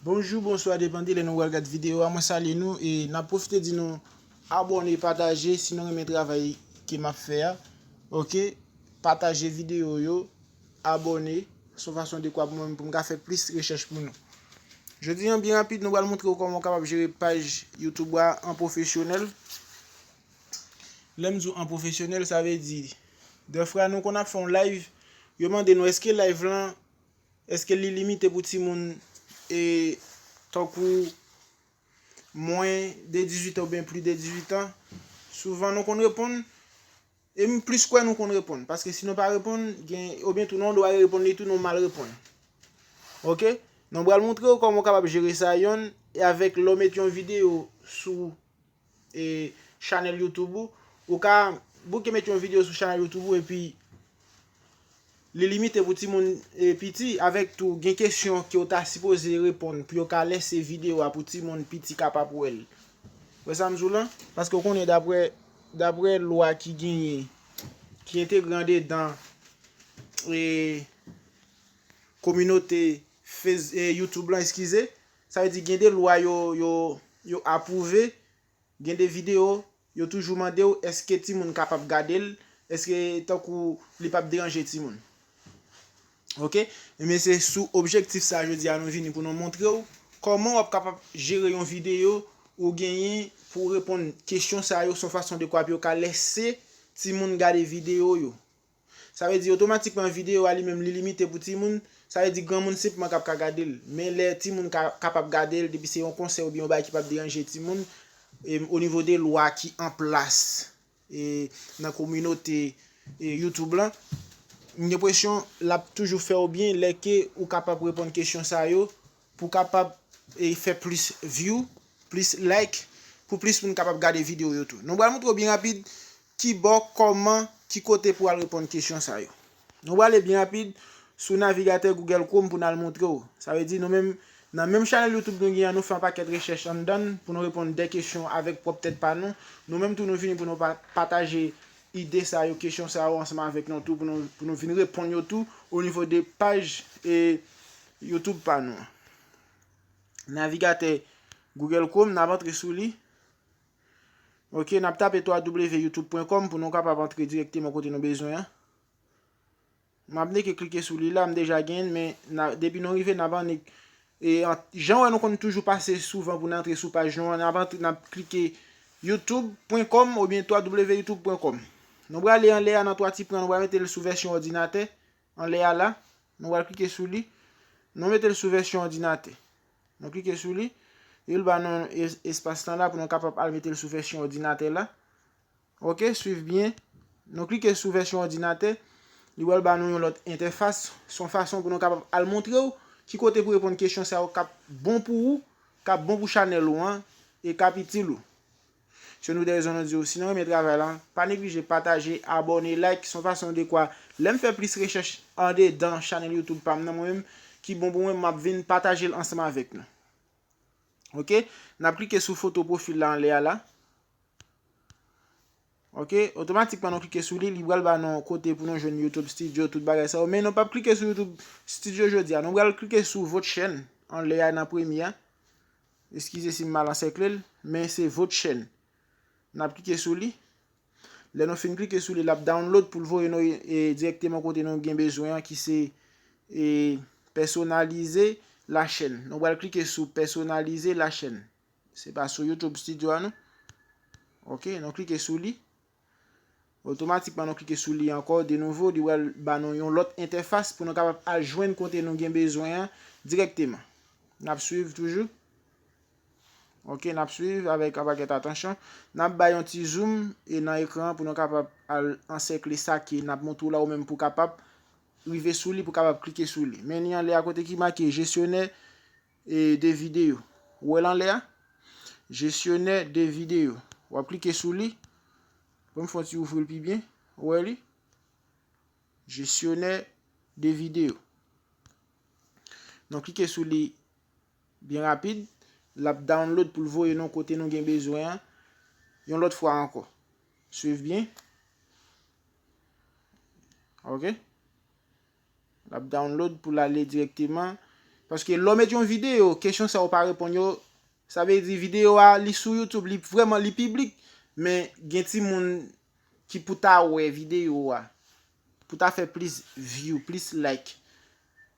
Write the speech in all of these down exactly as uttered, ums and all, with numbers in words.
Bonjou, bonswa, depann de lè nou pral gad videyo a. Mwen salye nou e n ap pwofite di nou abòne, pataje si nou renmen travay ke m ap fè a. Oke, pataje videyo yo, abòne, se yon fason de kwa pou mwen pou m ka fè plis rechèch pou nou. Jodi a, byen rapid, nou pral montre w kòman w kapab jere paj YouTube a an pwofesyonèl. Lè m di w an pwofesyonèl, sa vle di, dèfwa nou konn ap fè yon live, yo mande nou èske live lan, èske li limite pou timoun e tankou mwen de dizuit an oubyen plis de dizuit an. Souvan nou konn reponn, e m plis kwè nou konn reponn, paske si nou pa reponn, gen, oubyen tou nou dwa reponn li tou, nou mal reponn. Oke? Nou pral montre w kòman w kapab jere sa yonn, e avèk lè w met yon videyo sou e chanèl YouTube ou, ou ka bouke met yon videyo sou chanèl YouTube ou epi li limite pou timoun e piti, avèk tou gen kesyon ke w ta sipoze reponn pou yo ka lèse videyo a pou timoun piti kapab wè l. Wè sa m di w lan? Paske w konnen daprè, daprè lwa ki genyen, ki entegre andedan e kominote Face, e YouTube lan, eskize, sa vle di gen de lwa yo, yo, yo apwouve, gen de videyo, yo toujou mande w èske timoun kapab gade l, èske tankou li p ap deranje timoun. Oke? Ebyen se sou objektif sa jodi a nou vini pou nou montre w kòman w ap kapab jere yon videyo ou genyen pou w reponn kesyon sa yo, se yon fason de kwa pou yo ka lèse timoun gade videyo yo. Sa vle di otomatikman videyo a li menm li limite pou timoun, sa vle di granmoun senpman k ap ka gade l. Men lè timoun ka, kapab gade l, depi se yon konsèy oubyen yon bagay ki p ap deranje timoun, e, o nivo de lwa ki an plas, e, nan kominote, e, YouTube lan, m gen enpresyon l ap toujou fè w byen lè ke ou kapab reponn kesyon sa yo, pou kapab, e, fè plis view, plis like, pou plis moun kapab gade videyo yo tou. Nou pral montre w byen rapid ki bò, kòman, ki kote pou al reponn kesyon sa yo. Nou prale byen rapid sou navigatè Google Chrome pou n al montre w. Sa vle di nou menm, nan menm chanèl YouTube nou gen an, nou fè yon pakèt rechèch anndan l pou nou reponn de kesyon avèk pwòp tèt pa nou. Nou menm tou nou vini pou nou pa, pataje ide sa yo, kesyon sa yo ansanm avèk nou tou pou nou, pou nou vin reponn yo tou o nivo de paj e YouTube pa nou an. Navigatè Google Chrome, n ap antre sou li. Oke, n ap tape w w w youtube pwen kòm pou nou kapab antre dirèkteman kote nou bezwen an. M ap neke klike sou li la, m deja genyen l, men n a, depi nou rive, n ap annik, e, an, jan w wè nou konn toujou pase souvan pou n antre sou paj nou an, n ap antre, n ap klike youtube pwen kòm oubyen w w w youtube pwen kòm. Nou prale anlè a nan twa ti pwen, nou pral mete l sou vèsyon òdinatè. Anlè a la, nou pral klike sou li. Nou mete l sou vèsyon òdinatè. Nou klike sou li. Epi l ba nou es-, espas lan la pou nou kapab al mete l sou vèsyon òdinatè la. Oke, swiv byen. Nou klike sou vèsyon òdinatè. Li pral ba nou yon lòt entèfas. Se yon fason pou nou kapab al montre w ki kote pou reponn kesyon sa yo k ap bon pou ou, k ap bon pou chanèl ou an, e k ap itil ou. Se youn de rezon nou di w, si nou renmen travay la, pa neglije pataje, abòne, like, se yon fason de kwa lè m fè plis rechèch andedan chanèl YouTube pa m nan mwen menm, ki bon pou mwen, m ap vin pataje l ansanm avèk nou. Oke? N ap klike sou foto pwofil la anlè a la. Oke? Otomatikman nou klike sou li, li pral ba nou kote pou nou jwenn YouTube Studio, tout bagay sa yo. Men nou p ap klike sou YouTube Studio jodi a. Nou pral klike sou vòt chèn anlè a nan premye a. Eskize si m mal ansèkle l, men se vòt chèn. N ap klike sou li. Lè nou fin klike sou li, l ap download pou l voye nou, e, dirèkteman kote nou gen bezwen an, ki se, e, pèsonalize la chèn. Nou pral klike sou pèsonalize la chèn. Se pa sou YouTube Studio a non. Oke, nou klike sou li. Otomatikman nou klike sou li ankò de nouvo, li pral ba nou yon lòt entèfas pou nou kapab al jwenn kote nou gen bezwen an dirèkteman. N ap swiv toujou. Oke, n ap swiv avèk yon pakèt atansyon. N ap bay yon ti zoom e nan ekran an pou nou kapab al ansèkle sa ke n ap montre w la ou menm pou w kapab rive sou li, pou w kapab klike sou li. Men li anlè a kote ki make jesyonè e de videyo. Ou wè l anlè a? Jesyonè de videyo. W ap klike sou li. Ban m fè yon ti ouvri l pi byen. Ou wè li? Jesyonè de videyo. Nou klike sou li byen rapid. L ap download pou l voye nou kote nou gen bezwen an. Yon lòt fwa ankò. Swiv byen. Oke? L ap download pou l ale dirèkteman Paske lè w met yon videyo, kesyon sa yo pa reponn yo, sa vle di videyo a, li sou YouTube, li vrèman, li piblik, men gen timoun ki pou ta wè videyo a, pou ta fè plis view, plis like.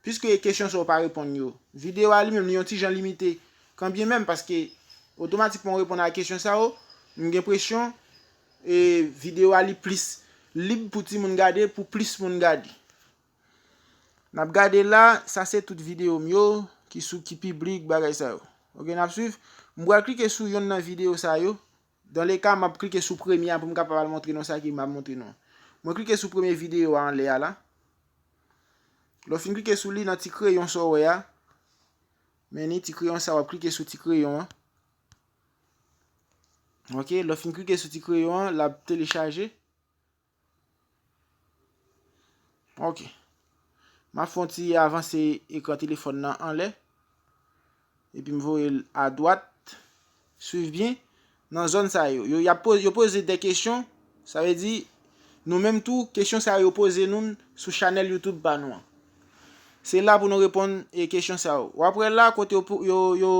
Piske kesyon sa yo pa reponn yo, videyo a li menm, li yon ti jan limite, kanbyen menm, paske otomatikman w reponn a kesyon sa yo, m gen enpresyon, e, videyo a li plis lib pou timoun gade, pou plis moun gade. N ap gade la, sa se tout videyo m yo, ki sou, ki piblik, bagay sa yo. Ok, n ap swiv. M pral klike sou yonn nan videyo sa yo. Dans le cas, m ap klike sou premye a pou m kapab al montre nou sa ke m ap montre nou an. Mwen klike sou premye videyo a anlè a la. Lè w fin klike sou li nan ti kreyon sa w wè a, men ni ti kreyon sa, w ap klike sou ti kreyon an. Ok, lè w fin klike sou ti kreyon an, l ap telechaje. Ok. M ap fè yon ti avanse ekran telefòn nan anlè. Epi m voye l adwat. Swiv byen. Nan zòn sa yo, yo, y ap poze, yo poze de kesyon. Sa vle di, nou menm tou, kesyon sa yo poze nou sou chanèl YouTube pa nou an. Se la pou nou reponn e kesyon sa yo. W ap wè la kote yo, yo, yo,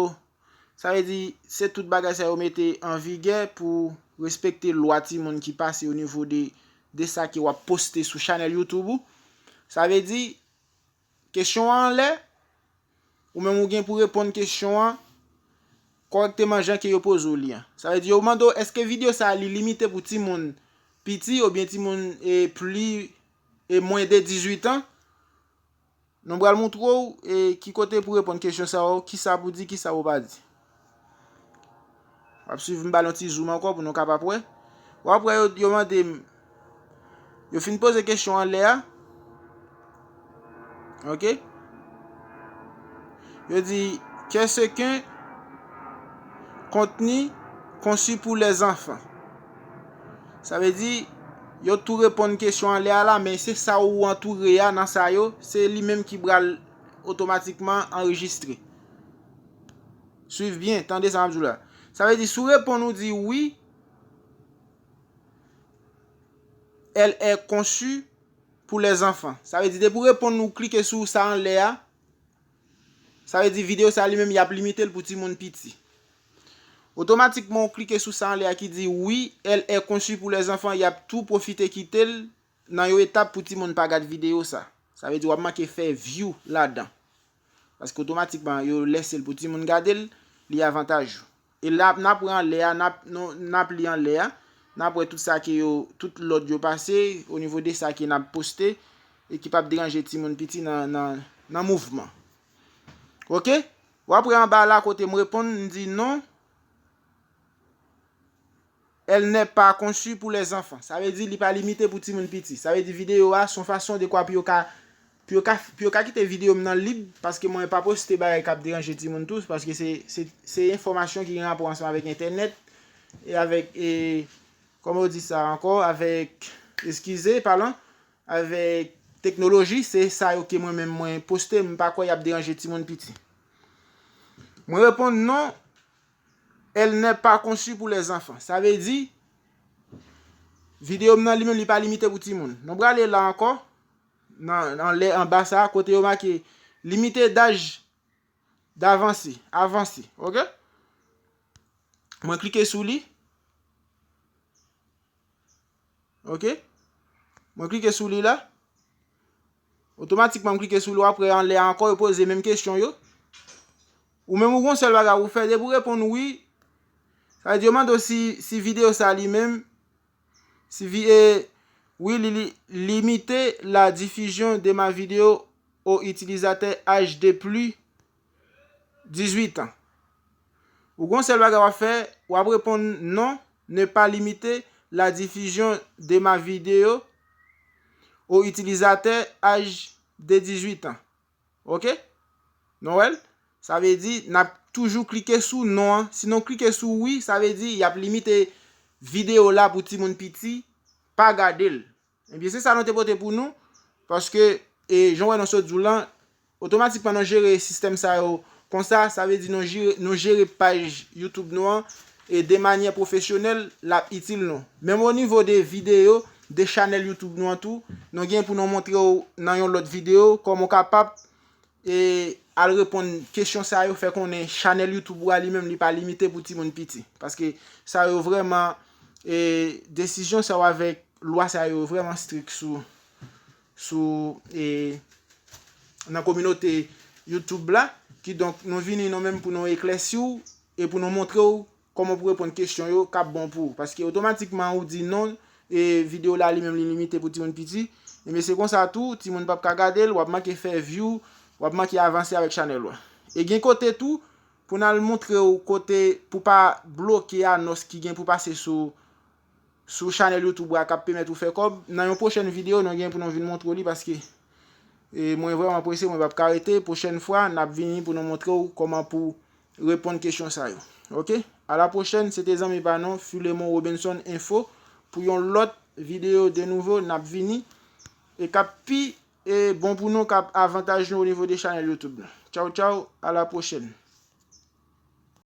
sa vle di, se tout bagay sa yo mete an vigè pou respekte lwa timoun ki pase o nivo de, de sa ke w ap poste sou chanèl YouTube ou. Sa vle di, kesyon an anlè, ou menm ou gen pou reponn kesyon an kòrèkteman jan ke yo poze w li an. Sa vle di, yo mande w, èske videyo sa a li limite pou timoun piti oubyen timoun, e, pli, e, mwen de dizuit an? Nou pral montre w, e, ki kote pou reponn kesyon sa yo, kisa pou di, kisa pou pa di. W ap swiv m ba l yon ti zoom ankò pou nou kapab wè. W ap wè yo, yo mande m, yo fin poze kesyon anlè a. Ok? Yo di, qu'est-ce qu'un contenu conçu pour les enfants? Sa vle di, yo tou reponn kesyon anlè a la, men se sa ou antoure a nan sa yo, se li menm ki pral otomatikman anrejistre. Swiv byen, tande sa m ap di w la. Sa vle di, si w reponn ou di wi, elle est conçue pour les enfants. Sa vle di, depi w reponn ou klike sou sa anlè a, sa vle di, videyo sa li menm, y ap limite l pou timoun piti. Otomatikman, w klike sou sa anlè a ki di wi, elle est conçue pour les enfants, y ap tou pwofite kite l nan yon etap pou timoun pa gad videyo sa. Sa vle di, w ap manke fè view ladan. Paske otomatikman, yo lese l pou timoun gade l, li avantaj ou. E la, n ap wè anlè a, n ap, nou, n ap li anlè a, n ap wè tout sa ke yo, tout lòd yo pase, o nivo de sa ke n ap poste, e ki p ap deranje timoun piti nan, nan, nan mouvman. Ok? W ap wè anba la kote m reponn, m di non. Elle n'est pas conçue pour les enfants. Sa vle di li pa limite pou timoun piti. Sa vle di videyo a se yon fason de kwa pou yo ka, pou yo ka, pou yo ka kite videyo m nan lib, paske mwen pa poste bagay k ap deranje timoun tou, paske se, se, se enfòmasyon ki gen rapò ansanm avèk entènèt, e avèk, e, kòman yo di sa ankò, avèk, eskize, palan, avèk teknoloji, se sa yo ke mwen menm mwen poste, m pa kwè y ap deranje timoun piti. Mwen reponn non, elle n'est pas conçue pour les enfants. Sa vle di, videyo m nan li menm li pa limite pou timoun. Nou prale la ankò, nan, nan lè anba sa, kote yo make limite daj d'avanse, avanse, ok? Mwen klike sou li. Ok? Mwen klike sou li la. Otomatikman, m klike sou li, w ap wè anlè a ankò, yo poze menm kesyon yo. Ou menm ou gon sèl bagay ou fè, depi w reponn wi, sa vle di yo mande w si, si videyo sa li menm, si vi-, e, wi, li, li limite la diffusion de ma vidéo aux utilisateurs âgés de plus dix-huit ans. Ou gon sèl bagay w ap fè, w ap reponn non, ne pas limiter la diffusion de ma vidéo aux utilisateurs âgés de dix-huit ans. Ok? Nou wè l? Sa vle di, n ap toujou klike sou non an. Si nou klike sou wi, sa vle di, y ap limite videyo la pou timoun piti, pa gade l. Ebyen, se sa nou te pote pou nou, paske, e, jan w wè nou sot di w lan, otomatikman nou jere sistèm sa yo konsa, sa vle di nou jere, nou jere paj YouTube nou an, e de manyè pwofesyonèl, l ap itil nou. Menm o nivo de videyo, de chanèl YouTube nou an tou, nou gen pou nou montre w nan yon lòt videyo, kòman w kapab, e, al reponn kesyon sa yo, fè konnen chanèl YouTube ou a li menm li pa limite pou timoun piti. Paske sa yo vrèman, e, desizyon sa yo avèk lwa sa yo vrèman strik sou, sou, e, nan kominote YouTube la. Kidonk, nou vini nou menm pou nou eklèsi w e pou nou montre w kòman pou reponn kesyon yo k ap bon pou ou. Paske otomatikman ou di non, e videyo la li menm li limite pou timoun piti. Ebyen se konsa tou, timoun p ap ka gade l, w ap manke fè view, w ap manke avanse avèk chanèl ou a. E gen kote tou, pou n al montre w kote pou pa bloke anons ki gen pou pase sou, sou chanèl YouTube ou a k ap pèmèt ou fè kòb. Nan yon pwochèn videyo, nou gen pou nou vin montre w li paske, e, mwen vrèman prese, mwen p ap ka rete. Pwochèn fwa, n ap vini pou nou montre w kòman pou reponn kesyon sa yo. Oke? A la pwochèn, se te zanmi pa nou, Filemon Robinson Info, pou yon lòt videyo de nouvo, n ap vini. E k ap pi, e, bon pou nou, k ap avantaj nou o nivo de chanèl YouTube nou. Tchaw, tchaw, a la pwochèn.